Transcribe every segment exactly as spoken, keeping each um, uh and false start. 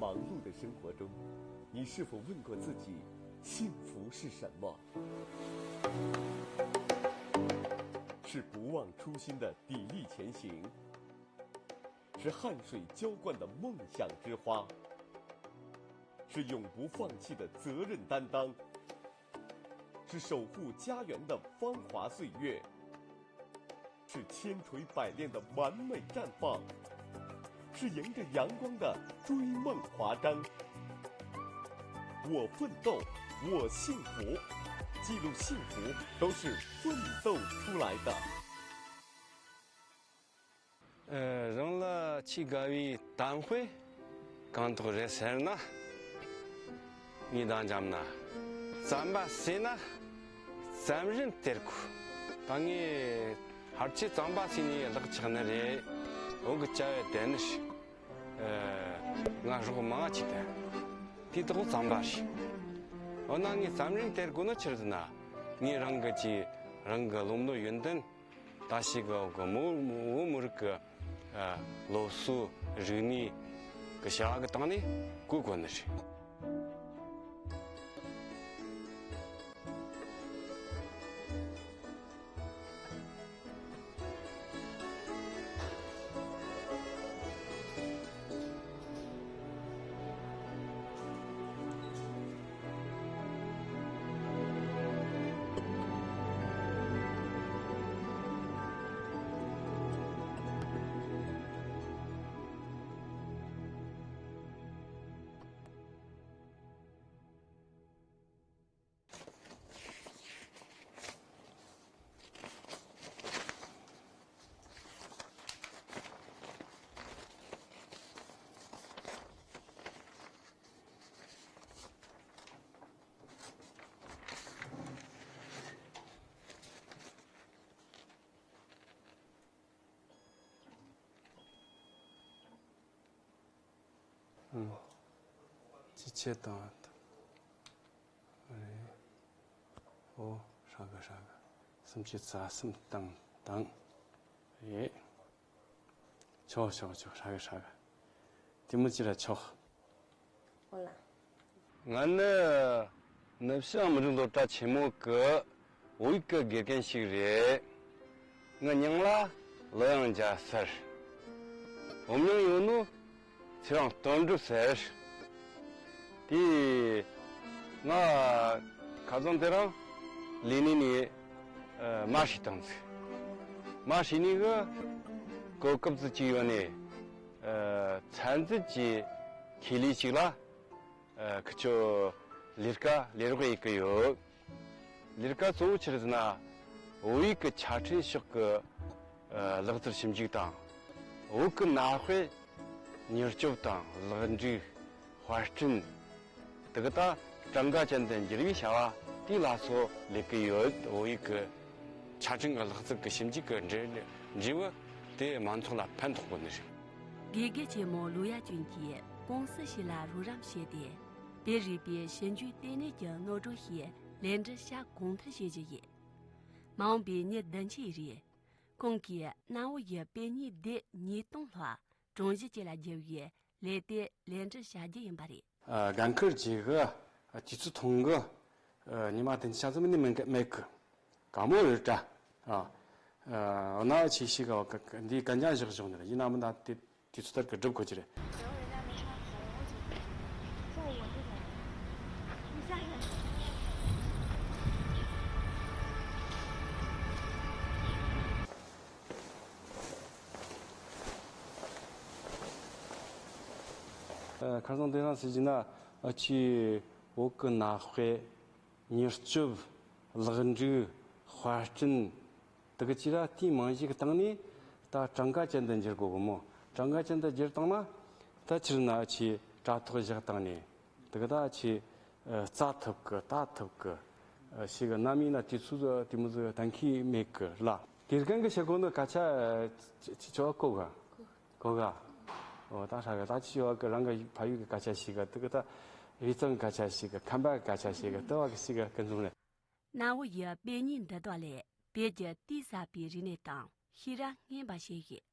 忙碌的生活中，你是否问过自己，幸福是什么？是不忘初心的砥砺前行，是汗水浇灌的梦想之花，是永不放弃的责任担当，是守护家园的芳华岁月，是千锤百炼的完美绽放，是迎着阳光的追梦华章。我奋斗，我幸福，记录幸福都是奋斗出来的。 ཨ། རང་ལ་ཆེས་དགའ་བའི་གཏམ་དཔེ་གང་ཐོག་རེད་ཟེར་ན། ངས་འདང་བརྒྱབ་ན། རྩམ་པ་ཟོས་ན་རྩམ་རིན་སྟེར་དགོས། ད་ངས་ཕལ་ཆེར་རྩམ་པ་ཟོས་ནས་ལག་ཆགས་ནི་རེད། འོག་གི་བྱ་བའི་དེ་ནི་ཞིག་ཨ། ང་རོགས་མང་ཆེ་དེ། དེ་དག་རྩམ་པ་རེད། འོ་ན་ངས་རྩམ་རིན་སྟེར་དགོས་ནི་ཆི་རེད་ཟེར་ན། ངས་རང་གི་ཅི། རང་གི་བློ་མོས་ཡོན་ཏན། ད་ཞིག་གི་འོག་གི་མོ་བོད་མི་རིགས་ཀྱི་ཨ། སློབ་གསོ་རིག་གནས་ཀྱི་བྱ་བ་གི་སྟེང་ནས་བཀོལ་དགོས་ནི་རེད། ཅི་ཆེ་དང་། རེད། ཨོ། ཧྲ་གི་ཧྲ་གི། སུམ་ཅུ་རྩ་གསུམ་བཏང་བཏང་། རེད། ཆོག་ཆོག་ཆོག་ཧྲ་གི་ཧྲ་གི། དེ་མོ་ཅི་ར་ཆོག་ཨོ་ལ། ང་ནི་ནུབ་བྱང་མི་རིགས་སློབ་གྲྭ་ཆེན་མོ་གི་བོད་ཡིག་གི་དགེ་རྒན་ཞིག་རེད། ངའི་མྱིང་ལ་ལི་ཡང་རྒྱལ་ཟེར། བུ་མྱིང་ཡོད་ནོ། ཚེ་རིང་དོན་གྲུབ་ཟེར། དེ་ང་ཁ་སང་དེ་རིང་ལས་གནས་ནས་ཨ། མར་ཕྱིན་བཏང་ཟིག་མར་ཕྱིན་ནས་གི་གོ་སྐབས་ཟིག་ཅིག་ཡོད་ནས། ཨ། ཚན་རྩལ་གྱི་ཁེ་ལས་ཅིག་ལ། ཨ། ཁི་ཆོ་ལས་ཀ་ལས་རོགས་ཡེད་གི་ཡོད། ལས་ཀ་གཙོ་བོ་ཆི་རེད་ཟེར་ན། བོད་ཡིག་གི་ཆ་འཕྲིན་ཕྱོགས་ཀྱི་ཨ། ལག་རྩལ་ཞིབ་འཇུག་དང་། བོད་ཀྱི་གནའ་དཔེ་མྱུར་སྐྱོབ་དང་ལེགས་འགྲིག་དཔར་སྐྲུན། དེ་ག་ད་གྲངས་ཀ་ཅན་དུ་འགྱུར་བའི་བྱ་བ་དེ་ལ་སོགས་ལས་ཀྱི་ཡོད། བོད་ཡིག་གི་ཆ་འཕྲིན་གྱི་ལག་རྩལ་གྱི་ཞིབ་འཇུག་གི་འབྲས་འབྲས་བུ་དེ་མང་ཚོགས་ལ་ཕན་ཐོགས་དགོས་ནི་རེད། དགེ་རྒན་ཆེན་མོ་ལུའུ་ཡ་ཅུན་གྱིས་ཀུང་སི་ཞིག་ལ་རོགས་རམ་བྱས་ཏེ། དེར་རིག་པའི་ཞིབ་འཇུག་ལྟེ་གནས་ཀྱི་ནོར་སྒྲོན་ཞིག་ལས་འབྲེལ་བྱ་གོང་མཐོར་བྱེད་རྒྱུ་ཡིན། མ་འོངས་པའི་ཉིན་བདུན་ཅུའི་རིང་། ཁོང་གིས་གནའ་བོ་ཡི་དཔེ་རྙིང་སྡེ་ཉིས་སྟོང་ལྷག་གྲངས་གཞི་བཅས་ལ་བསྒྱུར་བའི་ལས་དེབ་ལས་འབྲེལ་བྱ་རྒྱུ་ཡིན་པ་རེད། ཨ། འགན་ཁུར་བྱེད་གི། ཨ། དུས་ཚོད་ཐུང་གི། ཨ། ཉི་མ་བདུན་ཅུ་ཙམ་ནི་མེད་གི་མེད་གི། དཀའ་མོ་རེད་དྲ། ཨ། ཨ། འོ་ན་ཆེ་ཤོས་ག་འདི་གན་རྒྱ་བཞག་བཞག་ནི་རེད། ཡིན་ན་མིན་ན་དེ་དུས་ཚོད་ལྟར་གི་སྒྲུབ་དགོས་ཀྱི་རེད། ཨ། ཁ་སང་དེ་རིང་ཟེར་གྱི་ན། ཨ། ཆེ་བོད་ཀྱི་གནའ་དཔེ། མྱུར་སྐྱོབ། ལེགས་འགྲིག་དཔར་སྐྲུན། དེ་གི་ཅི་ར་དེའི་རྨང་གཞི་གི་སྟེང་ནས་ད་གྲངས་ཀ་ཅན་དུ་འགྱུར་དགོས་གི་མོ། གྲངས་ཀ་ཅན་དུ་བསྒྱུར་བཏང་ན། ད་ཕྱིར་ན་ཆེ་དྲ་ཐོག་བཞག་བཏང་ནས། དེ་གི་ད་ཆེ་ཨ། བཙལ་ཐུབ་གི། ལྟ་ཐུབ་གི། ཨ། ཞིག་གི་རྣམ་གཡེང་ན་དུས་ཚོད་དེ་མོ་ཟིག་གཏན་འཁེལ་མེད་གི་ལ། དགེ་རྒན་གི་བྱེད་སྒོ་ནི་སྐད་ཆ་ཆ་ཆ་ཆ་གོ་ག་གོ་ག་ཨོ། ད་ཧྲ་གི། ད་ཅི་བ་གི་རང་གི་ཕ་ཡུལ་གི་སྐད་ཆ་ཞིག་གི། དེ་གི་ད་དབུས་གཙང་གི་སྐད་ཆ་ཞིག་གི། ཁམས་པ་གི་སྐད་ཆ་ཞིག་གི། དེ་བ་གི་ཞིག་གི་ཀུན་འཛོམས་རེད། གནའ་བོ་ཡི་དཔེ་རྙིང་འདི་དག་ལས་བོད་ཀྱི་དུས་གསར་པའི་རིག་གནས་དང་ཤེས་རབ་རྙེད་པ་ཞིག་ཡིན།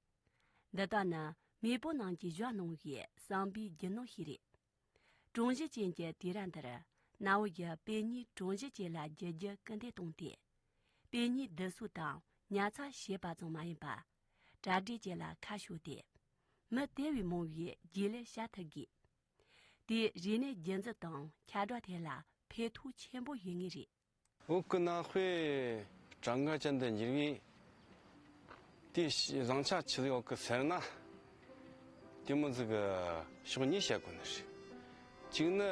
འདི་དག་ནི་མེས་པོ་རྣམས་ཀྱིས་བཞག་གནང་བའི་བསམ་པའི་རྒྱུ་ནོར་ཞིག་རེད། གྲོང་གཞི་ཅན་གྱི་དུས་རབས་འདིར་གནའ་བོ་ཡི་དཔེ་རྙིང་གྲོང་གཞི་བཅས་ལ་བསྒྱུར་རྒྱུ་སྐུལ་འདེད་བཏང་སྟེ། དཔེ་རྙིང་བསྡུ་གསོག་དང་ཉར་ཚགས་བྱས་པ་ཙམ་མ་ཡིན་པར། གྲ་སྒྲིག་བཅས་ལ་ཁ་ཕྱོགས་ཏེ། མི་དེ་བས་མང་བའི་རྗེས་ལུས་བྱ་ཐུབ་དགོས། དེས་རིག་གནས་རྒྱུན་འཛིན་དང་ཁྱབ་བསྒྲགས་ཐད་ལ་ཕན་ཐོགས་ཆེན་པོ་ཡོད་ངེས་རེད། བོད་ཀྱི་གནའ་དཔེ་གྲངས་ཀ་ཅན་དུ་འགྱུར་བའི་དེའི་བཟང་ཆ་ཆི་ཡོད་གི་ཟེར་ན། དེ་མོ་ཟིག་གི་ཕྱོགས་གཉིས་བཤད་དགོས་ནི་རེད། གཅིག་ནི་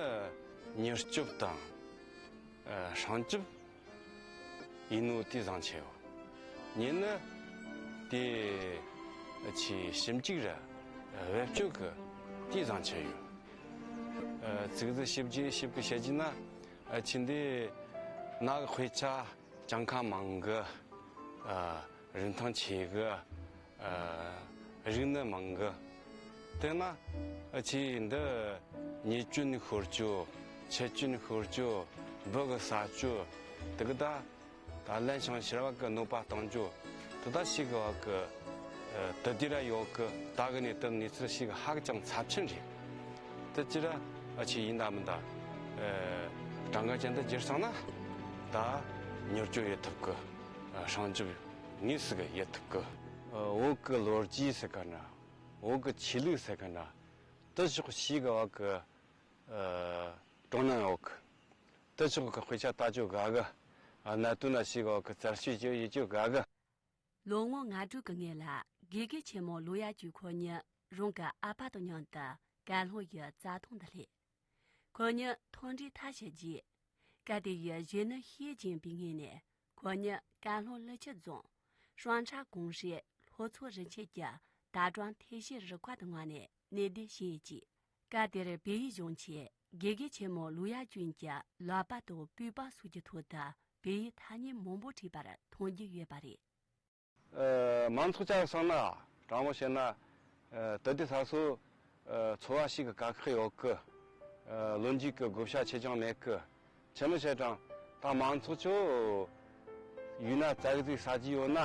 མྱུར་སྐྱོབ་དང་། ཨ། སྲུང་སྐྱོབ་ཡིན་ནོ་དེ་བཟང་ཆ་ཡོད། གཉིས་ནི་དེ་ཆེས་ཞིབ་འཇུག་ར་བེད་སྤྱོད་གི་དེ་བཟང་ཆ་ཡོད། ཨ། ཙིག་ཟིག་ཞིབ་ཀྱི་ཞིབ་གི་བཤད་ཀྱི་ན། ཨ། ཆི་འདི་གནའ་གི་དཔེ་ཆ་གྱངས་ཁ་མང་གི། ཨ། རིན་ཐང་ཆེ་གི། ཨ། རིག་གནས་མང་གི། དེ་ན་ཨ་ཆི་འདི་ཉེས་སྐྱོན་ཤོར་རྒྱུ། འཆི་སྐྱོན་ཤོར་རྒྱུ། འབུ་གི་ཟ་རྒྱུ། དེ་གི་ད་ད་ལན་ཞིང་ཕྱིར་བ་གི་གནོད་པ་གཏོང་རྒྱུ། དེ་ད་ཞིག་གི་བ་གི། ཨ། དེ་དུས་ར་ཡོད་གི། ད་གི་ནས་དེ་གནས་ཚུལ་ཞིག་ཧ་ཅང་ཚབས་ཆེན་རེད། དེ་ཅི་ར་ཨ་ཆི་ཡིན་ད་མིན་ད། ཨ། གྲངས་ཀ་ཅན་དུ་བསྒྱུར་སོང་ན་ད་མྱུར་སྐྱོབ་ཡེད་ཐུབ་གི། ཨ། སྲུང་སྐྱོབ་དངོས་སུ་གི་ཡེད་ཐུབ་གི། ཨ། བོད་གི་ལོ་རྒྱུས་ཟེར་ག་ན། བོད་གི་ཆོས་ལུགས་ཟེར་ག་ན། དེ་ཕྱོགས་ཞིག་གི་བ་གི། ཨ། དྲང་སྙིང་ཡོད་གི། དེ་ཕྱོགས་གི་དཔེ་ཆ་ལྟ་རྒྱུ་དགའ་གི། ཨ། གནད་དོན་ན་ཞིག་གི་བ་གི་རྩད་ཞིབ་བྱེད་ཡེད་རྒྱུ་དགའ་གི། ལོ་ངོ་ལྔ་དྲུག་གི་སྔོན་ལ་དགེ་རྒན་ཆེན་མོ་ལོ་ཡ་ཅུས་ཁོ་གཉིས་རང་གི་ཨ་ཕ་དང་མཉམ་དུ་ཀན་ལྷོ་ཡི་རྩྭ་ཐང་དུ་སླེབས། ཁོ་གཉིས་ཐོན་འབྲས་ཐ་ཤལ་རྗེས། སྐབས་དེ་ཡི་གཞོན་ནུ་ཤེས་ཅན་པའི་ངོས་ནས་ཁོ་གཉིས་ཀན་ལྷོ་ཀླུ་ཆུ་རྫོང་ཧྲང་ཁྲ་གུང་ཧྲེ་ལྷོ་མཚོ་རུ་ཆེན་གྱི་དྭ་ཀྲུང་ཐེ་ཤི་རུ་ཁག་ཏུ་མངགས་ནས་གནས་སྡོད་བྱས་ཡོད་ཅིང་། སྐབས་དེར་བལ་ཡུལ་གཞུང་ཆེན་དགེ་རྒན་ཆེན་མོ་ལུའུ་ཡ་ཅུན་གྱི་ལག་པ་དང་པུས་པ་སོགས་ཀྱི་ཐོག་ཏུ་བལ་ཡུལ་ཐ་སྙད་མང་པོ་བྲིས་པར་མཐོང་རྒྱུ་ཡོད་པ་རེད། ཨ། མང་ཚོགས་ཆ་བསམ་ན་དྲང་མོ་བཤད་ན། ཨ། དེ་དུས་ད་སོ། ཨ། འཚོ་བ་ཞིག་གི་དཀའ་ཁག་ཡོད་གི། ཨ། ལོ་མཇུག་གི་བགོ་བཤའ་ཆེ་ཆུང་མེད་གི། ཆི་མོ་བྱས་ཀྱང་ད་མང་ཚོགས་ཚོ་ཡུལ་ན་ཙག་ཙིག་ཟ་རྒྱུ་ཡོད་ན།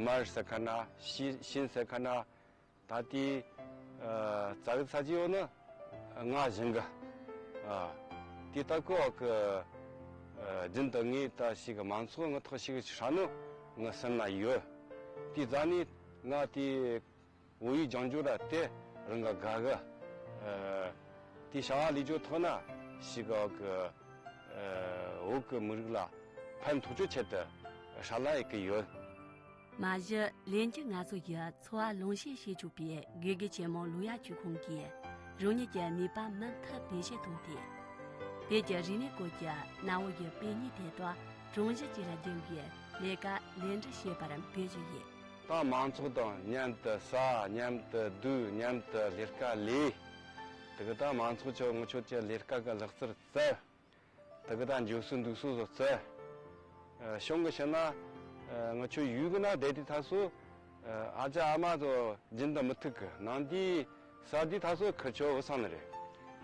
མར་ཟེར་ག་ན། ཤི་ཤིང་ཟེར་ག་ན། ད་དེ། ཨ། ཙག་ཙིག་ཟ་རྒྱུ་ཡོད་ན་ང་བཞིན་གི། ཨ། དེ་ལྟ་གོ་གི། ཨ། རྒྱུན་དུ་ངས་ད་ཞིག་གི་མང་ཚོགས་ངི་ཐོག་ཞིག་གི་ཧྲ་ནོ་ངི་སེམས་ན་ཡོད། དེ་རྩ་ནས་ང་དེ་བོད་ཡིག་སྦྱང་རྒྱུ་ར་དེ་རང་ག་དགའ་གི། ཨ། དེ་བྱ་བ་ལས་རྒྱུ་ཐོག་ན་ཞིག་གི། ཨ། བོད་གི་མི་རིགས་ལ་ཕན་ཐོགས་རྒྱུ་ཆེད་དུ་ཧྲ་ལ་ཡི་གི་ཡོད། མ་གཞི་ལྷན་རྒྱས་ང་ཚོ་ཡི་འཚོ་བ་ལོངས་སྤྱོད་བྱེད་ཆོག་པའི་དགེ་རྒན་ཆེན་མོ་ལུའུ་ཡ་ཅུན་ཁོང་གིས་རང་ཉིད་ཀྱི་ནུས་པ་མུ་མཐུད་བེད་སྤྱོད་བཏང་སྟེ། བོད་ཀྱི་རིག་གནས་སྐོར་གྱི་གནའ་བོ་ཡི་དཔེ་རྙིང་དེ་དག་གྲོང་གཞི་བཅས་ལ་བསྒྱུར་བའི་ལས་ཀ་ལེགས་འགྲུབ་བྱས་པར་འབོད་བཞིན་ཡོད། ད་མང་ཚོགས་དང་མཉམ་དུ་ཟ། མཉམ་དུ་སྡོད། མཉམ་དུ་ལས་ཀ་ལས། དེ་གི་ད་མང་ཚོགས་ཚོ་ངི་ཆོ་ཀྱི་ལས་ཀ་གི་ལག་རྩལ་བཙལ། དེ་གི་ད་འགྱོ་སོ་འདུག་སོ་བཟོ་རྩལ། ཨ། གཞུང་གི་བཤད་ན། ཨ། ང་ཆོ་ཡུལ་གི་ན་བསྡད་དེ་ད་སོ། ཨ། ཨ་ཅག་ཨ་མ་ཚོ་རྒྱུན་དུ་མི་ཐུག་གི། ནང་དེ་ས་དེ་ད་སོ་ཁི་ཆོ་བུ་སང་ནི་རེད།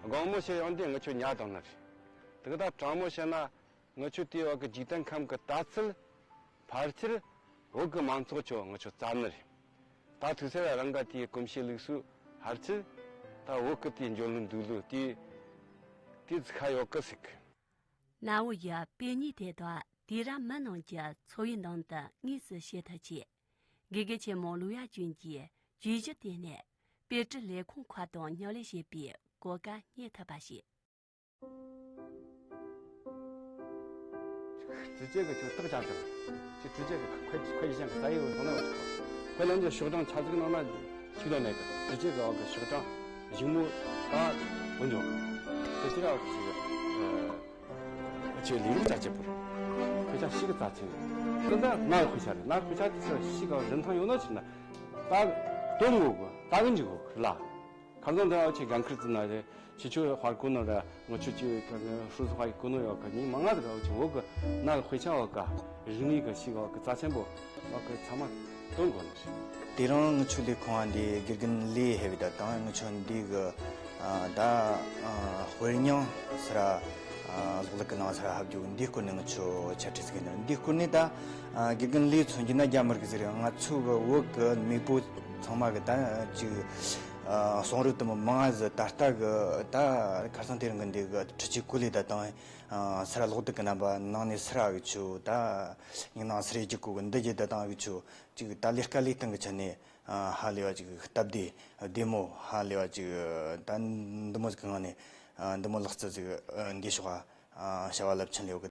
དགོང་མོ་ཕྱི་ཡོང་དུས་ང་ཆོ་ཉལ་བཏང་ནི་རེད། དེ་གི་ད་དྲང་མོ་བཤད་ན། ང་ཆོ་དེ་བ་གི་འཇིག་རྟེན་ཁམས་གི་ལྟ་ཚུལ་ཕལ་ཆེར་བོད་གི་མང་ཚོགས་ཆོ་ང་ཆོ་བཙལ་ནི་རེད། ད་དུས་ཚོད་རང་ག་དེའི་གོམས་གཤིས་ལུགས་སྲོལ་ཕལ་ཆེར་ད་བོད་གི་དེའི་འགྱོ་ལུགས་འདུག་ལུགས་དེ་དེ་ཙི་ཁ་ཡོད་གི་ཟིག། གནའ་བོ་ཡི་དཔེ་རྙིང་དེ་དག་དུས་རབས་མི་རྣམས་ཀྱི་འཚོ་བའི་ནང་དུ་དངོས་སུ་བྱེད་ཐབས་ཆེད། དགེ་རྒན་ཆེན་མོ་ལུའུ་ཡ་ཅུན་གྱིས་བཅོས་སྒྱུར་བཏོན་ནས་དཔེ་སྐྲུན་ལས་ཁུངས་ཁག་དང་མཉམ་ལས་བྱེད་པའི་གོ་སྐབས་རྙེད་ཐུབ་པ་བྱས། 直接个就得奖者，就直接个快快一线个三一个从那个去考，快两节学长查这个那那去到那个，直接个个学长，屏幕啊，我就，这这个是个呃，就理论家这不是，回家洗个澡去，现在哪回家的？哪回家是洗个人汤有那去呢？打个东吴个，打个牛个啦。 ཁ་སང་དེ་ཨ་ཆེ་གན་ཁིར་ཙི་ན་རེ་ཕྱི་ཆོས་དཔར་གོ་ནོ་ར་ངོ་ཆུ་ཆུ་ཧྲུ་སུ་ཧ་ཡི་གོ་ནོ་ཡོད་ག་ཉིན་མ་ང་ཟིག་ཨ་ཆེ་འོ་གི་ན་དཔེ་ཆ་འོ་ག་རིག་གནས་གི་ཤིག་འོ་གི་རྩ་ཆེན་པོ་འོ་གི་ཚང་མ་སྟོན་དགོས་ནི་ཞིག་དེ་རིང་ངི་ཆོ་ལས་ཁུངས་འདི་དགེ་རྒན་ལི་ཧེ་བི་ད་དང་ངི་ཆོ་འདི་གི་ཨ་ད་ཨ་དཔེ་རྙིང་ཟེར་ཨ་གློག་ཀླད་གི་ནང་ཟེར་ཧབ་རྒྱུ་འདི་སྐོར་ནས་ངི་ཆོ་ཆ་ཁྲིད་ཟིག་ནི་འདི་སྐོར་ནས་ད་ཨ་དགེ་རྒན་ལི་མཚོན་རྒྱུ་ན་རྒྱ་མི་རིགས་ཟེར་ང་ཚོ་གི་བོད་གི་མེས་པོ་ཚང་མ་གི་ད་ཅིག་ཨ། གསུང་རབ་དུ་མ་མང་ང་ཟིག་ད་ལྟ་གི་ད་ཁར་སང་དེ་རིང་གི་འདི་གི་ཁྲི་ཆུ་ཀུ་ལི་ད་དང་། ཨ། སི་ར་ལོག་དུ་གི་རྣམ་པ་ནང་ནས་སི་ར་གི་ཆུ་ད་ཡིན་ནང་སི་རེ་རྒྱུ་ཀུ་གི་འདི་རྒྱུ་ད་དང་གི་ཆུ་ཅིག་ད་ལས་ཀ་ལས་སྟངས་གི་ཆ་ནས། ཨ། ཧ་ལས་པ་ཅིག་སྟབས་བདེ་བདེ་མོ། ཧ་ལས་པ་ཅིག་ད་འདི་མོ་ཟིག་གི་ངང་ནས། ཨ། འདི་མོ་ལག་རྩལ་ཟིག་ཨ། འདི་ཤོག་ཨ། བྱ་བ་རླབས་ཆེན་ལས་གི།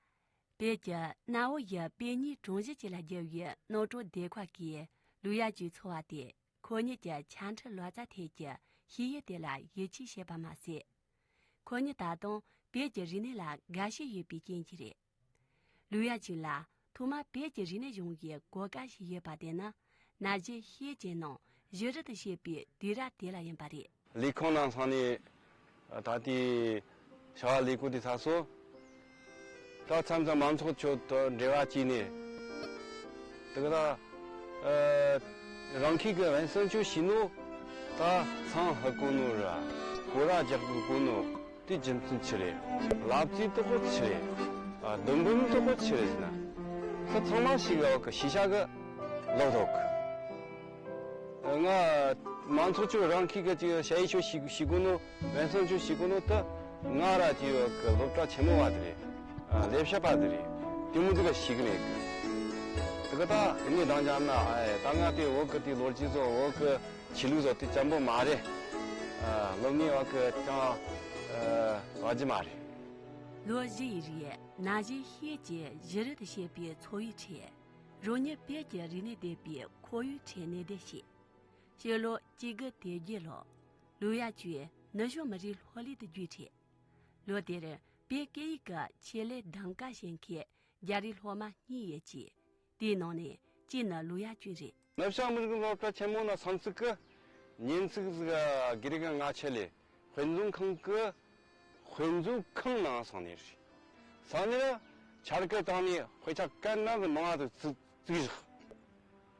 བོད་ཀྱི་གནའ་བོ་ཡི་དཔེ་རྙིང་གྲོང་གཞི་བཅས་ལ་བརྒྱབ་པའི་རྣོ་གྲོལ་སྡེ་ཁག་གིས་ལུའུ་ཡ་ཅུའི་འཚོ་བ་དེ་ཁོ་གཉིས་ཀྱི་ཆ་འཕྲིན་ལོ་ཙཱ་ཐད་ཀྱི་ཤེས་ཡོན་དེ་ལ་ཡིད་ཆེས་བྱས་པ་མ་ཟད། ཁོ་གཉིས་ད་དུང་བོད་ཀྱི་རིག་གནས་ལ་དགའ་ཞེན་ཡོད་པའི་རྐྱེན་གྱིས་རེད། ལུའུ་ཡ་ཅུན་ལ་ཐོག་མར་བོད་ཀྱི་རིག་གནས་སྦྱོང་བའི་གོ་སྐབས་ཤིག་ཡོད་པ་དེ་ནི་ན་གཞོན་ཤེས་ཅན་ནང་བཞུགས་རིགས་དུ་བྱེད་པའི་དུས་རབས་དེ་ལ་ཡིན་པ་རེད། ལས་ཁུངས་ནང་སོང་ནས་ད་ལྟའི་བྱ་བ་ལས་ཁུངས་དེ་ཚ་སོ། ད་མཚམས་མཚམས་མང་ཚོགས་ཁྲོད་དུ་འབྲེལ་བ་བྱས་ནས། དེ་ག་ད་ཨ་རང་ཁྱིམ་གི་ཝན་སན་ཆུ་ཞིག་ནོ། ད་ཚང་ཧ་གོ་ནོ་ར། གོ་ར་རྒྱག་གི་གོ་ནོ། དེ་རྒྱུ་མཚན་ཆི་རེད། ལབ་རྩིས་དོ་གོ་ཆི་རེད། ཨ། འདུན་པ་དོ་གོ་ཆི་རེད་ཟེར་ན། ད་ཚང་མ་ཞིག་གི་ཤེས་བྱ་གི་ལོག་ཐོག་ང་མང་ཚོགས་ཆུ་རང་ཁྱིམ་གི་ཅིག་ཞ་ཡི་ཆུ་ཞིག་ཞིག་གོ་ནོ། ཝན་སན་ཆུ་ཞིག་གོ་ནོ་ད་ང་ར་ཅིག་གི་སློབ་གྲྭ་ཆེན་མོ་བ་དེ་རེད། ཨ། ལས་བྱེད་པ་དེ་རེད། དེ་མོ་དེ་ག་ཞིག་གི་མེད་གི། དེ་ག་ད་ངས་འདང་རྒྱབ་ན། ཨ། ད་ང་དེ་འོག་གི་དེ་ལོ་རྒྱུས་ཚོ་འོག་གི་ཆོས་ལུགས་སོགས་དེ་བཙན་པོ་མ་རེད། ཨ། སློབ་གཉེར་བ་གི་ཅང་ཨ་བ་ཇི་མ་རེད། ལོ་བཞི་ཡི་རིང་ན་གཞོན་ཤེས་ཀྱི་བཞུགས་རིགས་དུ་བྱེད་པའི་འཚོ་བའི་ཁྲོད། རང་ཉིད་བོད་ཀྱི་རིག་གནས་ལྡན་པའི་ཁོར་ཡུག་ཁྲོད་གནས་སྡོད་བྱས། སྤྱི་ལོ་གཅིག་དགུ་དོན་བརྒྱད་ལོར་ལུའུ་ཡ་ཅུན་ནུབ་བྱང་མི་རིགས་ལྷོ་གླིང་དུ་བརྒྱུད་ཁྲིད། ལོ་དེར་བོད་སྐད་ཡིག་གི་ཆེད་ལས་གདམ་ག་བྱེད་མཁན་རྒྱ་རིགས་སློབ་མ་གཉིས་ཡོད་ཅིང་། དེའི་ནང་ནས་གཅིག་ནི་ལུའུ་ཡ་ཅུན་རེད། ནུབ་བྱང་མི་རིགས་སློབ་གྲྭ་ཆེན་མོ་ན་སོང་ཙི་གི་ཉིན་ཙིག་ཟིག་དགེ་རྒན་ང་ཆེད་ལས་དཔེ་མཛོད་ཁང་གི་དཔེ་མཛོད་ཁང་ནང་སོང་ནས་རེད། སོང་ནས་ཆར་ཁ་བཏང་ནས་དཔེ་ཆ་གན་ན་ཟིག་མང་ང་ཟིག་བརྩིགས་བཞག་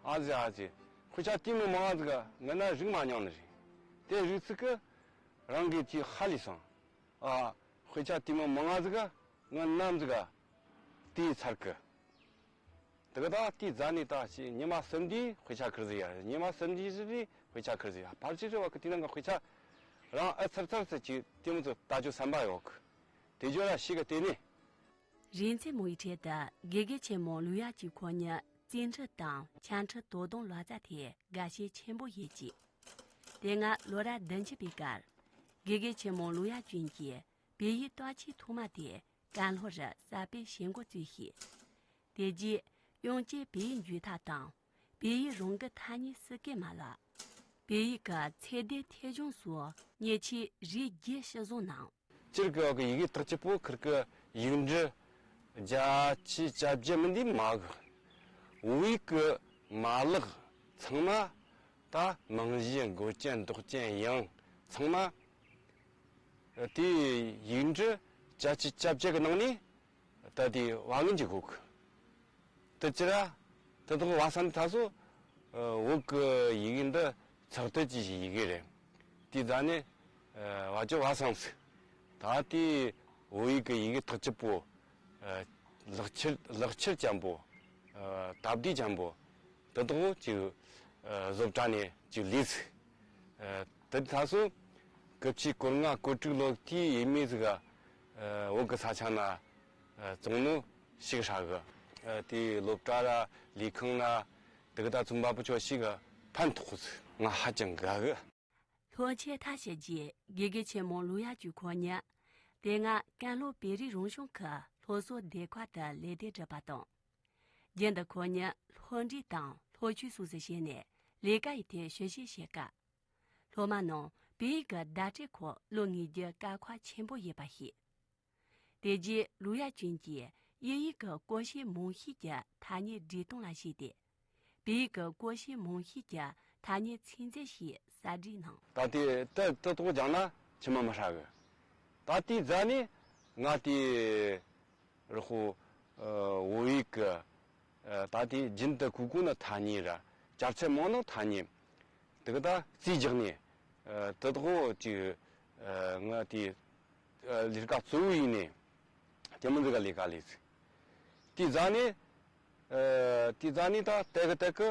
ཨ་ཙི་ཨ་ཙི། དཔེ་ཆ་དེ་མོ་མང་ང་ཟིག་ང་ན་རིག་མ་མྱོང་ནི་རེད། དེ་རིག་ཙི་གི་རང་གི་ཅིག་ཧ་ལས་སོང་། ཨ། དཔེ་ཆ་དེ་མོ་མང་ང་ཟིག་ང་ནམ་ཟིག་དེའི་ཚར་གི། དེ་ག་ད་དེའི་རྗེས་ནས་ད་ཅི་ཉི་མ་གསུམ་དུས་དཔེ་ཆ་ཁུར་ཟིག་ཡ། ཉི་མ་གསུམ་དུས་ཟིག་དཔེ་ཆ་ཁུར་ཟིག་ཡ། ཕལ་ཆེར་རེ་བ་གི་དེ་ནང་གི་དཔེ་ཆ་རང་ཨ་ཚར་ཚར་ཚར་ཅིག་དེ་མོ་ཚོ་ལྟ་རྒྱུ་བསམ་པ་ཡོད་གི། དེ་རྒྱུ་ར་ཞིག་གི་དེ་ནས། རིག་འཛིན་མོ་ཡི་གྲས་དུ་དགེ་རྒན་ཆེན་མོ་ལུའུ་ཡ་ཅུན་ཁོ་གཉིས་རྩིས་འབྲི་དང་ཆ་འཕྲིན་དོ་དམ་ལག་རྩལ་ཐད་དགའ་ཞེན་ཆེན་པོ་ཡོད་ཅིང་། དེ་སྔ་ལོ་རབས་བདུན་ཅུ་པའི་སྐབས་དགེ་རྒན་ཆེན་མོ་ལུའུ་ཡ་ཅུན་གྱིས་བོད་ཡིག་བརྟག་དཔྱད་ཐོག་མ་དེ་ཀན་ལྷོ་རུ་གསར་སྤེལ་བྱེད་འགོ་བཙུགས་ཤིང་། དེ་རྗེས་དབྱིན་སྐད་བོད་ཡིག་འཇུག་ཐབས་དང་། བོད་ཡིག་རང་གི་ཐ་སྙད་སྲིད་སྐད་མ་ལག་བོད་ཡིག་གི་ཚད་ལྡན་ཐད་གཞུང་སོགས་མཉེན་ཆས་རིགས་བརྒྱད་སྤྱི་བཟོ་གནང་། སྤྱིར་གི་ཡི་གེ་བརྟག་དཔྱད་པོ་ཁུར་གི་ཡིག་འབྲུ་བརྒྱད་ཅུ་གྱ་བརྒྱད་མིན་འདི་མ་གི། བོད་ཡིག་གི་མ་ལག་ཚང་མ་ད་རྨང་གཞི་མགོ་ཅན་འདོགས་ཅན་ཡང་ཚང་མ་དེ་ཡིག་འབྲུ་བརྒྱད་ཅུ་གྱ་བརྒྱད་གི་ནང་ནས། ད་དེ་བ་ངན་གྱི་གོ་གི། དེ་ཅི་ར། དེ་དག་བ་སང་ད་སོ། བོད་གི་ཡི་གེ་འདི་ཚགས་དུད་ཀྱི་ཡི་གེ་རེད། དེ་ད་ནི་བ་ཅོ་བ་སང་ཟིག་ད་དེ་བོད་ཡིག་གི་ཡི་གེ་ཐག་ཆོད་པོ། ལག་ཁྱེར་ལག་ཁྱེར་ཅན་པོ། སྟབས་བདེ་ཅན་པོ། དེ་དག་ཅིག་བཟོ་གྲྭ་ནས་ཅིག་ལས་ཟིག་ཨ། དེ་ད་སོ། སྐུ་ཕྱི་སྐོར་ལྔ་སྐོར་དྲུག་ལོ་དེའི་ཡས་མས་ཟིག་ག་ཨ། བོད་གི་ས་ཆ་ན་ཨ། བཙོང་ནོ་ཞིག་ཧྲ་གི། ཨ། དེའི་སློབ་གྲྭ་ར་ལས་ཁང་ན་དེ་གི་ད་ཚོང་པ་པོ་ཆོ་ཞིག་ག་ཕན་ཐོགས་ཟིག་ང་ཧ་ཅང་དགའ་གི། ལྷོ་ཆེ་ཐ་ཞི་རྗེས་དགེ་རྒན་ཆེན་མོ་ལུའུ་ཡ་ཅུན་ཁོ་གཉིས་དེ་སྔ་ཀན་ལྷོ་བོད་རིགས་རང་སྐྱོང་ཁུལ་སློབ་གསོ་སྡེ་ཁག་ཏུ་ལས་དོན་སྒྲུབ་པ་དང་། རྒྱུན་དུ་ཁོ་གཉིས་ལྷོ་འབྲེལ་དང་ལྷོ་ཆོས་སོགས་སུ་ཞུགས་ནས་ལས་ཀ་ཡི་ཐད་ཞིབ་བཤེར་བྱེད་སྐབས། སློབ་མ་རྣམས་བོད་ཡིག་གི་བརྡ་སྤྲོད་སྐོར་བློ་ངེས་རྒྱུ་དཀའ་ཁག་ཆེན་པོ་ཡོད་པ་ཤེས། དེ་རྗེས་ལུའུ་ཡ་ཅུན་གྱིས་དབྱིན་ཡིག་གི་ཀོ་ཤེས་མང་ཤོས་ཀྱི་ཐ་སྙད་འབྲི་སྟངས་ལ་གཞིགས་ཏེ། བོད་ཡིག་གི་ཀོ་ཤེས་མང་ཤོས་ཀྱི་ཐ་སྙད་ཚིག་མཛོད་ཞིག་གསར་སྒྲིག་གནང་། ད་དེ་ད་ད་ཏོག་ཀྱང་ན་ཆི་མ་མི་ཧྲ་གི། ད་དེའི་རྗེས་ནས་ང་དེ། རི་ཧོ། ཨ། བོད་ཡིག་གི། ཨ། ད་དེ་རྒྱུན་དུ་གོ་གོ་ནི་ཐ་སྙད་ར། བསྐྱར་ཚད་མང་ནི་ཐ་སྙད། དེ་གི་ད་རྩིས་རྒྱག་ནས། ཨ། དེ་དག་ཅིག་ཨ། ང་དེ། ཨ། ལས་ཀ་གཙོ་བོ་ཡིན་ནས། དེ་མོ་འདི་ག་ལས་ཀ་ལས་ཚིག་དེའི་རྗེས་ནས། ཨ། དེའི་རྗེས་ནས་ད་དེ་གི་དེ་གི།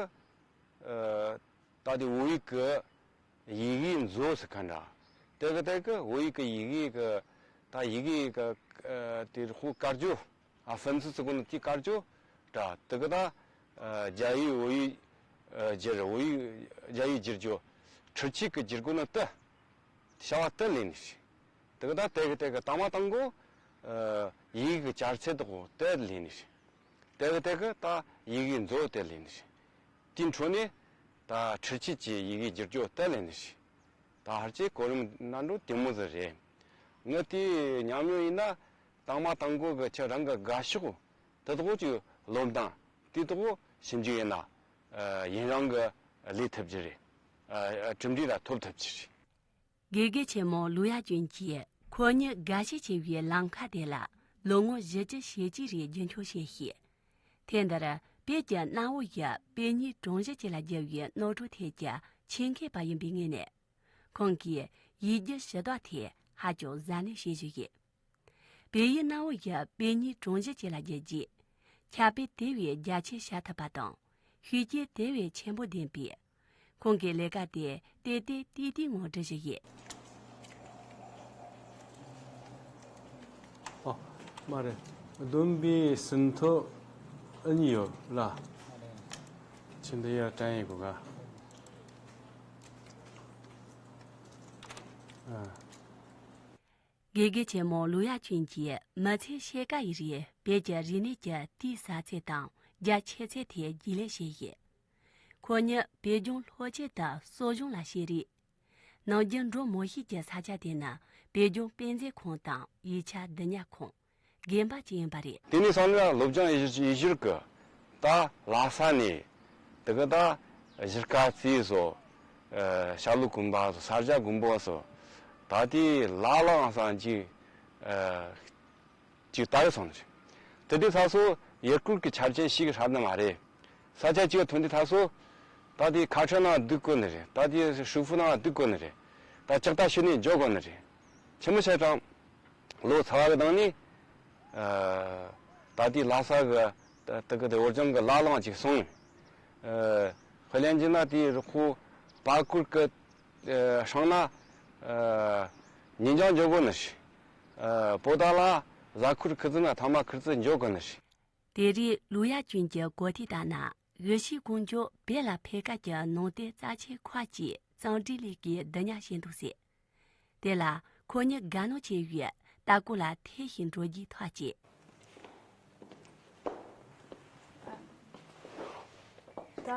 ཨ། ད་དེ་བོད་ཡིག་གི་ ཡི་གེ་མཛོད་ཟེར་མཁན་འདྲ། དེ་གི་དེ་གི་བོད་ཡིག་གི་ཡི་གེ་གི་ད་ཡི་གེ་གི་ཨ་དེ་ཧུ་དཀར་ཇོ། ཨ་ཧྥན་སི་ཟེར་གོ་ནི་དེ་དཀར་ཇོ་འདྲ། དེ་གི་ད་ཨ་རྒྱ་ཡིག་བོད་ཡིག་ཨ་བསྒྱུར། བོད་ཡིག་རྒྱ་ཡིག་བསྒྱུར་ཇོ། འཕྲུལ་ཆས་གི་བསྒྱུར་གོ་ནི་དེ། བྱ་བ་དེ་ལས་ནི་རེད། དེ་གི་ད་དེ་གི་དེ་གི་དང་མ་དང་གོ་ཨ་ཡི་གེ་གི་སྦྱར་ཚད་དག་དེ་ལས་ནི་རེད། དེ་གི་དེ་གི་ད་ཡི་གེ་མཛོད་དེ་ལས་ནི་རེད། དེའི་འཕྲོ་ནས་ད་འཕྲུལ་ཆས་ཀྱི་ཡི་གེ་བསྒྱུར་རྒྱུ་དེ་ལས་ནི་རེད། ད་ཧར་ཅེ་གོ་རིམ་ནང་འགྲོ་དེ་མོ་ཟིག་རེད། ངས་དེ་ཉམས་མྱོང་ཡིན་ན་དང་མ་དང་གོ་གི་ཁྱེད་རང་གི་དགའ་ཕྱོགས་དེ་དག་ཅིག་སློབ་སྟངས་དེ་དག་ཞིབ་འཇུག་ཡིན་ན་ཨ་ཡུན་རིང་གི་ལས་ཐུབ་རྒྱུ་རེད། ཨ་གྲུབ་འབྲས་ར་ཐོབ་ཐུབ་རྒྱུ་རེད། དགེ་རྒན་ཆེན་མོ་ལུའུ་ཡ་ཅུན་གྱིས་ཁོ་གཉིས་དགའ་ཞེན་ཆེ་བའི་ལམ་ཁ་དེ་ལ་ལོ་ངོ་བཞི་བཅུ་ཞེ་གཅིག་རེ་རྒྱུན་འཁྱོངས་བྱས་ཤིང་། དེ་འདིར་བོད་ཀྱི་གནའ་བོ་ཡི་པད་ཉི་དྲུང་བཞི་བཅས་ལ་བསྒྱུར་བའི་ནོར་འཁྲུལ་ཐད་ཀྱི་ཆེད་མཁས་པ་ཡིན་པའི་ངོས་ནས། ཁོང་གིས་ཡིག་རྒྱུགས་ཞུ་དག་ཐད་ཧ་ཅང་གཟབ་ནན་བྱེད་བཞིན་ཡོད། བོད་ཡིག་གནའ་བོ་ཡི་པད་ཉི་དྲུང་བཞི་བཅས་ལ་བསྒྱུར་རྗེས། ཁྱབ་སྤེལ་དེ་བས་རྒྱ་ཆེ་བྱ་ཐུབ་པ་དང་། ཤུགས་རྐྱེན་དེ་བས་ཆེན་པོ་ལྡན་པས། ཁོང་གིས་ལས་ཀ་དེ་ཏན་ཏན་ཏིག་ཏིག་ངང་སྒྲུབ་བཞིན་ཡོད། ཨོ། མ་རེད། བསྡོམས་པས་ཟིན་ཐོ་ཨ་གཉིས་ཡོད་ལ། ཁྱེད་འདི་ཡར་དྲན་ཡིན་དགོས་ག་ཨ། དགེ་རྒན་ཆེན་མོ་ལུའུ་ཡ་ཅུན་གྱིས་མི་ཚེ་ཕྱེད་ཀ་ཡི་རིང་བོད་ཀྱི་རིག་གནས་ཀྱི་དེའི་ཟབ་ཚད་དང་རྒྱ་ཆེ་ཚད་ཐད་རྒྱུས་ལོན་བྱས་ཡོད། ཁོ་གཉིས་བོད་ལྗོངས་ལྷོ་ཕྱོགས་དང་གསོ་སྦྱོང་ལ་ཤེས་རིག་ནམ་རྒྱུན་འགྲོ་མི་ཤེས་ཀྱི་ས་ཆ་དེ་ནི་བོད་ལྗོངས་དཔེ་མཛོད་ཁང་དང་ཡིག་ཆ་བསྡུ་ཉར་ཁང་། དགོན་པ་བཅས་ཡིན་པ་རེད། དེ་ནས་བསམ་ན་སློབ་སྦྱོང་ཡེ་ཤུ་ཡེ་ཤུར་གི་ད་ལྷ་ས་ནས་དེ་གི་ད་གཞིས་ཀ་རྩེ་སོགས། ཨ་ཤར་ལྷོ་དགོན་པ་སོགས། ས་སྐྱ་དགོན་པ་སོགས། ད་དེ་ལ་ལའང་སང་ཅིག་ཨ་ཅིག་ད་ཡོད་སོང་ནི་རེད། དེ་དུས་ཚ་སོ་ཡུལ་སྐོར་གི་ཆ་རྐྱེན་ཞིག་ཧྲ་ནི་མ་རེད། ས་ཆ་གཅིག་ཐོན་དུས་ད་སོ། ད་དེ་ཁ་ཁྲ་ནང་སྡུག་དགོས་ནི་རེད། ད་དེ་ཧྲུལ་ཕུ་ནང་སྡུག་དགོས་ནི་རེད། ད་ལྕགས་རྟ་ཞོན་ནས་འཇོག་དགོས་ནི་རེད། ཆི་མོ་བྱས་ཙང་། ལོ་ཚ་བ་གི་ནང་ནས། ཨ་ད་དེ་ལྷ་ས་གི་ད་ད་གི་དེ་བོད་ལྗོངས་གི་ལ་ལའང་ཅིག་སོང་། ཨ་དཔེ་ལེན་གྱི་ན་དེ་རུ་ཁོ་པར་སྐོར་གི་ཨ་སྲང་ན་ཨ་ཉིན་རྐྱང་འཇོག་དགོས་ནི་རེད། ཨ་པོ་ཏ་ལ་གཟའ་འཁོར་ཁུ་ཙི་ན་ཐ་མ་ཁུ་ཙི་འཇོག་དགོས་ནི་རེད། དེ་རིང་ལུའུ་ཡ་ཅུན་གྱི་གོ་ཐོས་ལྟར་ན། དབུས་གཞིས་ཀོང་ཇོ་བོད་ལ་ཕེབས་སྐབས་ཀྱི་ནང་རྟེན་རྩ་ཆེན་ཁག་ཅིག་གཙང་སྦྲའི་ལས་ཀའི་བསྡུ་ཉར་བྱེད་འདུག་ཟེར། དེ་ལ་ཁོ་གཉིས་དགའ་སྣང་ཆེ་བའི་ལྟ་སྐོར་ལ་ཐེ་ཞིག་འགྲོ་རྒྱུའི་ཐག་བཅད། ད་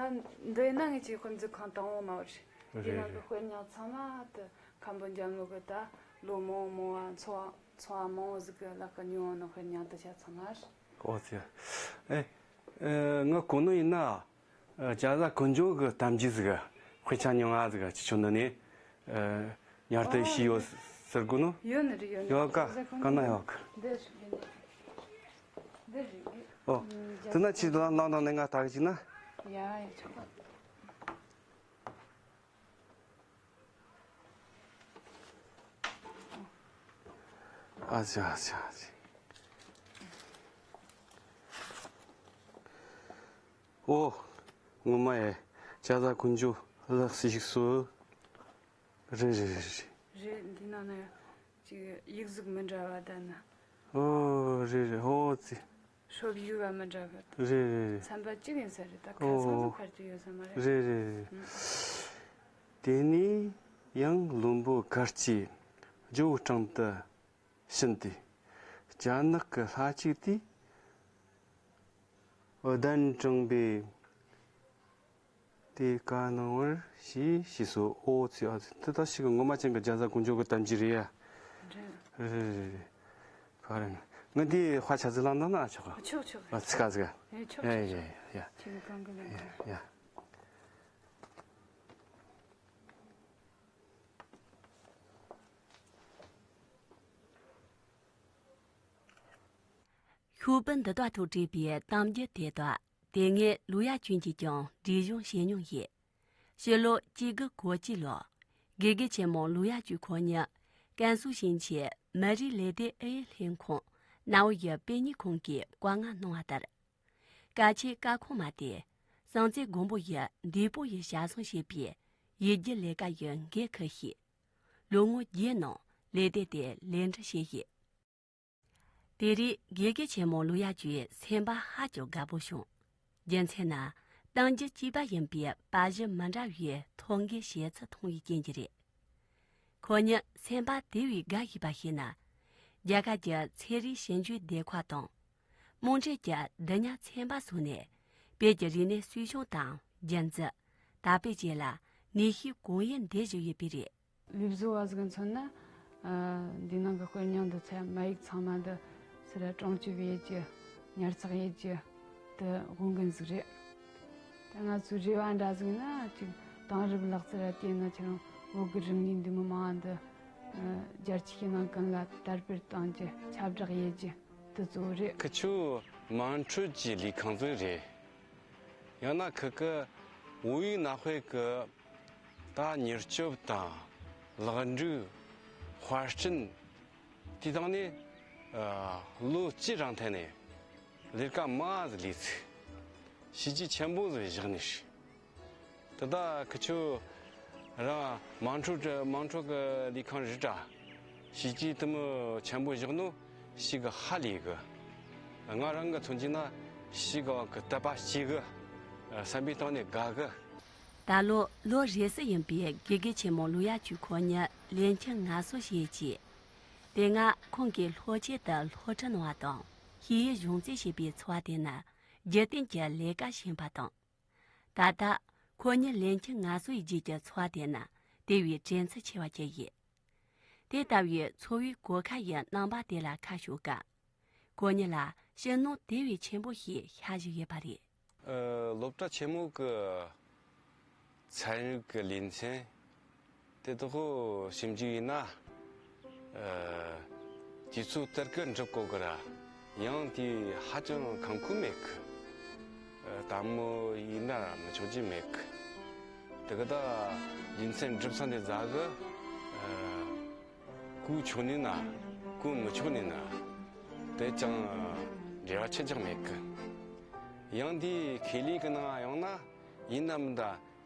འདི་ན་ངེད་ཀྱི་དཔེ་མཛོད་ཁང་དང་པོ་མ་རེད། རེད། འདི་ནང་གི་དཔེ་རྙིང་ཚང་མ་དེ་མཁན་པོ་འཇམ་བློ་གི་ད་ལོ་མང་མང་བ་ཚོ་ཚོང་བ་མང་བོ་ཟིག་གི་ལག་གི་ཉོ་ནོ་དཔེ་རྙིང་དེ་ཆ་ཚང་མ་རེད། ཨོ་ཙི། ཨེ། ཨེ་ང་གོ་ནོ་ཡིན་ན། ཨ་ཅ་ཟ་ཀུན་འཇོམས་གི་གཏམ་རྒྱུད་ཟིག་དཔེ་ཆ་ཉུང་ང་ཟིག་ཅི་ཆོ་འདི་ནས། ཨ་ཉར་ཏེ་ཨ་ཤི་ཡོད་ཟེར་གོ་ནོ། ཡོད་ནི་རེད། ཡོད་ནི་ཡོད་ཀ་རེད། ཀ་ན་ཡོད་ཀ་འདི་རེད། འདི་རེད། ཨོ། ཨ་དེ་ན་ཅི་ལང་ལང་དང་ནས་ང་ད་གི་ཅི་ན། ཡ་ཡ་ཆོག་ག་ཨ་ཅག་ཨ་ཅག་ཨ་ཅག་ཨོ། ངོ་མ་ཡ། ཅ་ཟ་ཀུན་འཇོམས་ལགས་སུ་ཞིག་སོ། རེད་རེད་རེད་རེད། རེད། འདི་ནང་ན་ཅིག་ཡིག་གཟུགས་མི་འདྲ་བ་ལྡན་ན། ཨོ་རེད་རེད། ཨོ་ཙི། ཧྲོབ་ཡུ་བ་མི་འདྲ་བ། རེད་རེད་རེད། ཚན་པ་གཅིག་ཡིན་ས་རེད། ད་ཁ་སང་ཨོ་ཚོ་ཁར་གཅིག་ཡོད་ས་མ་རེད། རེད་རེད་རེད། ཨང་། དེ་ནས་ཡང་བློན་པོ་གར་གྱིས་ཇོ་བོ་སྤྲང་དུ་ཕྱིན་ཏེ། རྒྱ་ནག་གི་ལྷ་ཅིག་དེས་གདན་དྲངས་པས། དེ་བཀའ་གནང་བར་ཞེས་ཞུས་སོ། ཨོ་ཙི་ཨ་ཙི། དེ་ད་ཞིག་གི་ངོ་མ་ཅན་གྱི་རྒྱ་བཟའ་དཀོན་མཆོག་གི་གཏམ་རྒྱུད་རེད་ཡ། རེད། རེད་རེད་རེད། ག་རེ་ང་འདི་དཔའ་ཆ་ཚི་ལང་དང་ན་ཆོག་ག་ཆོག་ཆོག་ཨ་ཙི་ཀ་ཙི་ཀ་ཨེ་ཆོག་ཡ་ཆོག་ཡ་ཆོག་ཡ་ཡ། ཁྱེད་ཀྱི་གང་གི་ལན་ག་ཡ། ཤོག་བུ་འདི་དག་ཐོག་བྲིས་པའི་གཏམ་རྒྱུད་དེ་དག་དེ་སྔའི་ལུའུ་ཡ་ཅུན་གྱིས་ཀྱང་བྲིས་གཞུང་བྱེད་མྱོང་ཡོད། ཕྱི་ལོ་གཅིག་དགུ་གོ་གཅིག་ལོར་དགེ་རྒན་ཆེན་མོ་ལུའུ་ཡ་ཅུན་ཁོང་ཉིད་ཀན་སུའུ་ཞིང་ཆེན་མི་རིགས་ལས་དོན་ཨུ་ཡོན་ལྷན་ཁང་གནའ་བོ་ཡི་དཔེ་རྙིང་ཁང་གིས་བཀའ་མངགས་གནང་བ་ལྟར། ཀ་ཆེན་ཀ་ཁོང་མ་སྟེ་སང་རྩེ་དགོན་པོ་ཡི་འདུས་པོ་ཡི་ཞབས་སོར་བྱས་པའི་ ཡུལ་སྒྱུར་ལས་ཀ་ཡི་འགན་འཁུར་ཞིང་། ལོ་ངོ་བརྒྱད་ནང་ལས་སྡེ་དེ་ལས་འགྲུལ་བྱས་ཡོད། དེ་རིང་དགེ་རྒན་ཆེན་མོ་ལུའུ་ཡ་ཅུའི་སེམས་པ་ཧ་ཅང་དགའ་པོ་བྱུང་། རྒྱུ་མཚན་ནི། གཏམ་རྒྱུད་གཅིག་པ་ཡིན་པའི་པར་གཞི་མི་འདྲ་བའི་ཐོག་འགའི་བཤད་ཚུལ་མཐོང་བའི་རྐྱེན་གྱིས་རེད། ཁོ་གཉིས་སེམས་པ་དེ་བས་དགའ་ཞིག་པ་ཞིག་ནི། རྒྱ་གར་གྱི་ཚན་རིག་ཞིབ་འཇུག་སྡེ་ཁག་དང་། རྨོངས་དད་ཀྱི་བསྡུ་ཉར་ཚན་པ་སོགས་ནས། བོད་ཀྱི་རིག་གནས་གསོ་སྐྱོང་དང་རྒྱུན་འཛིན། དར་སྤེལ་བཅས་ལ་ནུས་ཤུགས་གང་ཡོད་འདེགས་བཞིན་ཡོད་པས་རེད། ལས་བཟོ་བ་ཟིག་མཚོན་ན། ཨ། འདི་ནང་གི་དཔེ་རྙིང་འདི་ཚོ་མ་ཡིག་ཚང་མ་འདི་ཟེར་ར་སྲུང་སྐྱོབ་ཡེད་རྒྱུ། ཉར་ཚགས་ཡེད་རྒྱུ་དེ་དབང་གིན་ཟིག་རེད། ད་ང་ཚོའི་རེ་བ་འདྲ་ཟིག་ན་ཅིག་དེང་རབས་ལག་རྩལ་ར་བལྟས་ན་ཁྱེད་རང་བོད་གི་རིག་གནས་འདི་མི་མང་འདི། ཨ། རྒྱལ་སྤྱི་ནང་ཀུན་ལ་དར་སྤེལ་གཏོང་རྒྱུ། ཁྱབ་བསྒྲགས་ཡེད་རྒྱུ་དེ་གཙོ་བོ་རེད། ཁི་ཆོ་དམངས་ཁྲོད་ཀྱི་ལས་ཁང་ཟིག་རེད། ཡང་ན་ཁི་ཀི་བོད་ཡིག་ནང་དཔེ་གི། ད་མྱུར་སྐྱོབ་དང་ལེགས་འགྲུབ། དཔར་སྐྲུན། དེ་དང་ནི། ཨ། ལོ་གཅིག་རིང་ཐད་ནས་ལས་ཀ་མང་ཟིག་ལས་ཚིག་བྱས་རྗེས་ཆེན་པོ་ཟིག་བཞག་ནི་རེད། དེ་ད་ཁི་ཆོ་རང་དམངས་ཁྲོད་དམངས་ཁྲོད་གི་ལས་ཁང་རེད་དྲ། བྱས་རྗེས་དེ་མོ་ཆེན་པོ་བཞག་ནོ་ཞེ་གི་ཧ་ལས་གི། ང་རང་གི་མཚོན་གྱི་ན་ཞེ་གི་བ་གི་དད་པ་སྐྱེ་གི། བསམ་པའི་སྟེང་ནས་དགའ་གི། ད་ལོ་ལོ་རེ་ཟུང་ཡིན་པའི་དགེ་རྒན་ཆེན་མོ་ལུའུ་ཡ་ཅུ་ཁོང་ཉིད་ལེ་ཚན་ངལ་གསོ་བྱེད་ཅིང་། དེ་སྔ་ཁོང་གིས་ལྷོ་ཁྱེད་དུ་སློབ་ཁྲིད་གནང་བ་དང་ཤེས་ཡོན་སྦྱོང་བརྩོན་བྱས་པའི་འཚོ་བ་དེ་ནི་རྒྱུན་གཏན་གྱི་ལས་ཀ་བྱེད་པ་དང་། ད་ལྟ་ཁོང་ཉིད་ལེ་ཚན་ངལ་གསོའི་རྗེས་ཀྱི་འཚོ་བ་དེ་ནི་དེ་བས་དྲན་ཚུལ་ཆེ་བ་ཅིག་ཡིན། དེ་ལྟ་བུའི་འཚོ་བའི་གོ་ཁ་ཡི་རྣམ་པ་དེ་ལ་ཁ་ཕྱོགས་སྐབས། ཁོ་གཉིས་ལ་ཕྱི་ནང་དེ་བས་ཆེན་པོ་ཞིག་ཤར་བཞིན་ཡོད་པ་རེད། ཨ། སློབ་གྲྭ་ཆེན་མོ་གི་ཚན་རིག་གི་ལེ་ཚན་དེ་དག་ཞིབ་འཇུག་ཡིན་ན། ཨ། དུས་ཚོད་ལྟར་གི་འགྲུབ་གོ་གི་ར། ཡང་དེ་ཧ་ཅང་ཁམ་ཁུ་མེད་གི། ཨ། དལ་མོ་ཡིན་ན་མི་ཆོག་རྒྱུ་མེད་གི། དེ་གི་ད་རྒྱུ་མཚན་འགྲུབ་ས་འདི་ཟ་གི། ཨ། གོ་ཆོག་ནི་ན་གོ་མི་ཆོག་ནི་ན། དེ་ཅང་འབྲེལ་བ་ཆེ་ཆག་མེད་གི། ཡང་དེ་ཁེ་ལས་གི་ནང་ཡོང་ན་ཡིན་ན་མིན་ད་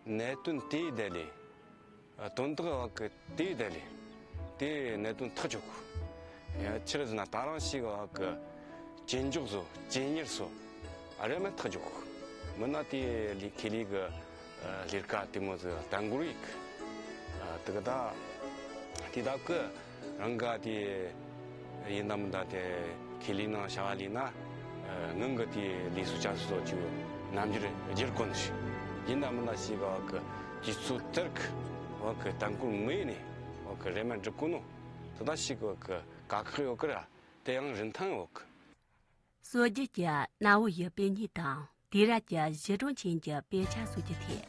གནད་དོན་དེའི་དེ་ལས། དོན་དག་བ་གི་དེའི་དེ་ལས། དེ་གནད་དོན་ཐག་ཆོད་གི། ཡང་ཕྱིར་ཟིན་ན་ད་རང་ཞིག་བ་གི་ཇེ་མགྱོགས་སོ་ཇེ་མྱུར་སོ། ཨ། རེ་མ་ཐག་ཆོད་གི། མིན་ན་དེ་ལས་ཁེ་ལས་གི། ཨ། ལས་ཀ་དེ་མོ་ཟིག་ལྟ་འགུལ་ཡིག། ཨ། དེ་གི་ད་དེ་དག་གི་རང་ག་དེ་ཡིན་ན་མིན་ད་དེ་ཁེ་ལས་ནང་བྱ་བ་ལས་ན། ཨ། ངང་གི་དེ་ལས་སུ་བྱ་སུ་ཚོ་ཅིག་རྣམ་འགྱུར་བསྒྱུར་གོ་ནི་ཞིག་ཡིན་ན་མིན་ན་ཞིག་བ་གི་དུས་ཚོད་ལྟར་གི་བ་གི་ལྟ་འགུལ་མི་ཡིན་ནི་བ་གི་རེ་མ་འགྲུབ་གོ་ནོ། དེ་ད་ཞིག་བ་གི་དཀའ་ཁག་ཡོད་གི་ར། དེ་ཡང་རིན་ཐང་ཡོད་གི། སྲོལ་རྒྱུན་གྱི་གནའ་བོ་ཡི་དཔེ་རྙིང་དང་དུས་རབས་ཀྱི་གཞི་གྲངས་ཅན་གྱི་དཔེ་ཆ་སོགས་ཀྱི་ཐད།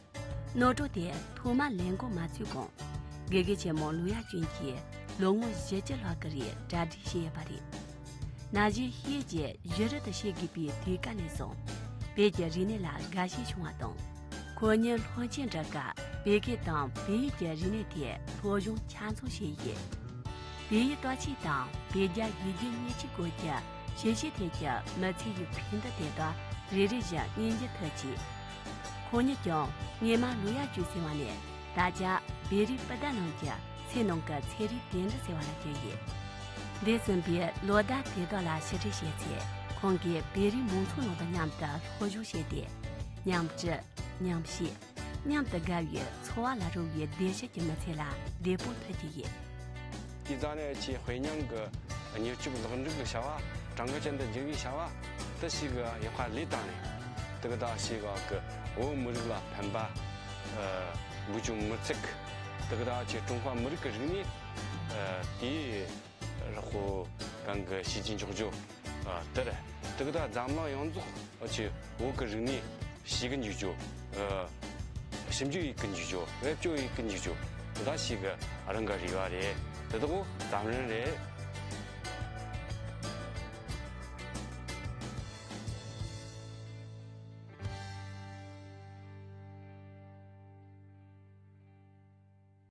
རྣོ་གྲོགས་དེ་ཐོག་མར་ལས་འགོ་མ་ཚུགས་གོང་། དགེ་རྒན་ཆེན་མོ་ལུའུ་ཡ་ཅུན་གྱིས་ལོ་ངོ་བཞི་བཅུ་ལྷག་གི་རིང་གྲ་སྒྲིག་བྱས་ཡོད་པ་རེད། ན་གཞོན་ཤེས་རྒྱས་བཞུ་རུལ་དུ་བྱེད་དགོས་པའི་དུས་སྐབས་ནས་བཟུང་། བོད་ཀྱི་རིག་གནས་ལ་དགའ་ཞེན་བྱུང་བ་དང་། ཁོ་གཉིས་སློབ་ཆེན་འགྲིམ་སྐབས་བོད་སྐད་དང་བོད་ཡིག་གི་རིག་གནས་ཐད་སློབ་སྦྱོང་ཆ་ཚང་བྱས་ཡོད། བོད་ཡིག་བརྟག་དཔྱད་དང་བོད་རྒྱ་ཡིག་རྒྱུགས་མཉེན་ཆས་སྐོར་གྱི་ཞིབ་བཤེར་ཐད་ཀྱི་མི་ཚེ་ཡི་འཕྲིན་བསྟོད་དེ་དག་རེ་རེ་བཞིན་སྙན་འགྱུར་ཐོན་ཅིང་། ཁོང་ཉིད་ཀྱང་སྔོན་མ་ལུའུ་ཡ་ཅུན་ཟེར་བ་ནས་ད་ཆ་བོད་རིགས་སྤུན་ཟླ་རྣམས་ཀྱི་སེམས་ནང་གི་ཚན་རིག་དེ་འདྲ་ཟེར་བ་ལ་གྱུར་ཡོད། འདས་ཟིན་པའི་ལོ་ཟླ་དེ་དག་ལ་ཕྱི་དྲན་བྱས་ཚེ། ཁོང་གིས་བོད་རིགས་མང་ཚོགས་ནང་དུ་མཉམ་དུ་སློབ་སྦྱོང་བྱས་ཏེ། མཉམ་སྤྲུལ། མཉམ་གཤིས། མཉམ་དུ་དགའ་བའི་འཚོ་བ་ལ་རོལ་བའི་བདེ་སྐྱིད་ཀྱི་མི་ཚེ་ལ་བདེ་པོ་ཐོབ་ཀྱི་ཡོད། དེ་རྩ་ནས་ཆེས་དཔེ་རྙིང་གི་མྱུར་སྐྱོབ་ལེགས་འགྲུབ་ཀྱི་བྱ་བ། གྲངས་ཀ་ཅན་དུ་འགྱུར་བའི་བྱ་བ་དེ་ཞིག་ཡག་པ་ལས་བཏང་ནས། དེ་གི་ད་ཞིག་གི་བོད་མི་རིགས་ལ་ཕན་པ། ཨ། འབུལ་ཅུང་མི་ཚེག་དེ་གི་ད་ཆེས་ཀྲུང་ཧྭ་མི་རིགས་ཀྱི་རིག་གནས། ཨ། དེའི་ར་ཧོ་གང་གི་ཤེས་ཀྱི་འཇོག་རྒྱུ། ཨ། དེར་དེ་གི་ད་འཛམ་གླིང་ཡོངས་རྫོགས་ཨ་ཆེ་བོད་ཀྱི་རིག་གནས་ཤེས་ཀྱི་འཇུག་རྒྱུ། ཨ། ཞིབ་འཇུག་ཡེད་ཀྱི་འཇུག་རྒྱུ། བེད་སྤྱོད་ཡེད་ཀྱི་འཇུག་རྒྱུ། དེ་ད་ཞིག་གི་རང་གི་རེ་བ་རེད། དེ་དག་འཛམ་གླིང་རེད།